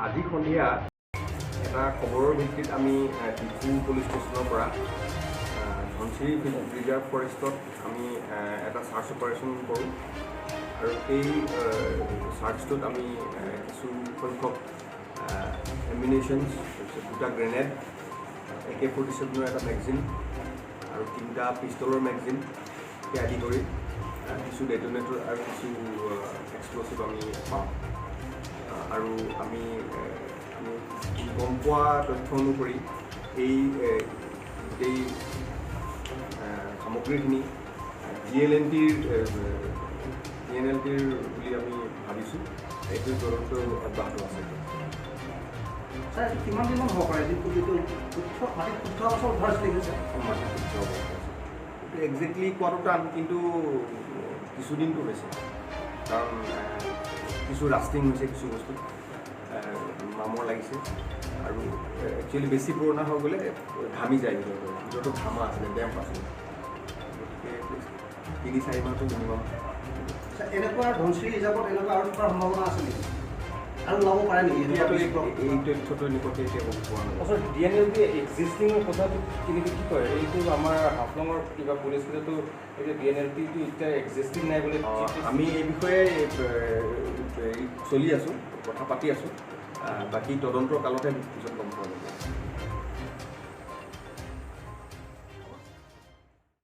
আজি সন্ধিয়া এটা খবৰৰ ভিত্তিত আমি ডিফু পুলিচ ষ্টেচনৰ পৰা ধনশিৰি ৰিজাৰ্ভ ফৰেষ্টত আমি এটা চাৰ্চ অপাৰেশ্যন কৰোঁ আৰু সেই চাৰ্চটোত আমি কিছু সংখ্যক এমিউনেশ্যনছ, তাৰপিছত দুটা গ্ৰেনেড, একে 47ৰ এটা মেগজিন আৰু তিনিটা পিষ্টলৰ মেগজিন কে আদি কৰি কিছু ডেটনেটৰ আৰু কিছু এক্সপ্ল'চিভ আমি পাওঁ। আৰু আমি গম পোৱা তথ্য অনুসৰি এই গোটেই সামগ্ৰীখিনি ডি এন এল টিৰ বুলি আমি ভাবিছোঁ। এইটো তদন্ত অব্যাহত আছে। ছাৰ, এইটো কিমান দিনমান হ'ব পাৰে, যিটো যিটো শুদ্ধ মাটিত শুদ্ধ অৱস্থাত উদ্ধাৰ হৈছে দেখিছে? মাটিত শুদ্ধ অৱস্থা আছে, এইটো একজেক্টলি কোৱাটো টান, কিন্তু কিছুদিনটো হৈছে, কাৰণ কিছু ৰাষ্টিং হৈছে, কিছু বস্তু মামৰ লাগিছে আৰু একচুৱেলি বেছি পুৰণা হৈ গ'লে ঘামি যায় ভিতৰটো। ভিতৰটো ঘামা আছিলে, ডেম্প আছিলে, গতিকে 3-4 মাহটো মিনিমাম। ছাৰ, এনেকুৱা ধনশিৰি ৰিজাৰ্ভত এনেকুৱা আৰু থকাৰ সম্ভাৱনা আছে নেকি আৰু ওলাব পাৰে নেকি এতিয়াতো এনেকুৱা? এই তথ্যটো এনেকুৱাকৈ এতিয়া ক'ব পৰা নাযায়। আচ্ছা, ডি এন এল টি এক্সিষ্টিঙৰ কথাটো কেনেকৈ কি কয়? এইটো আমাৰ হাফলঙৰ কিবা পুলিচকেইটাতো এতিয়া ডি এন এল টিটো এতিয়া এক্সিষ্টিং নাই বুলি। আমি এই বিষয়ে চলি আছোঁ, কথা পাতি আছোঁ। বাকী তদন্তৰ কালতহে পিছত গম পোৱা যাব।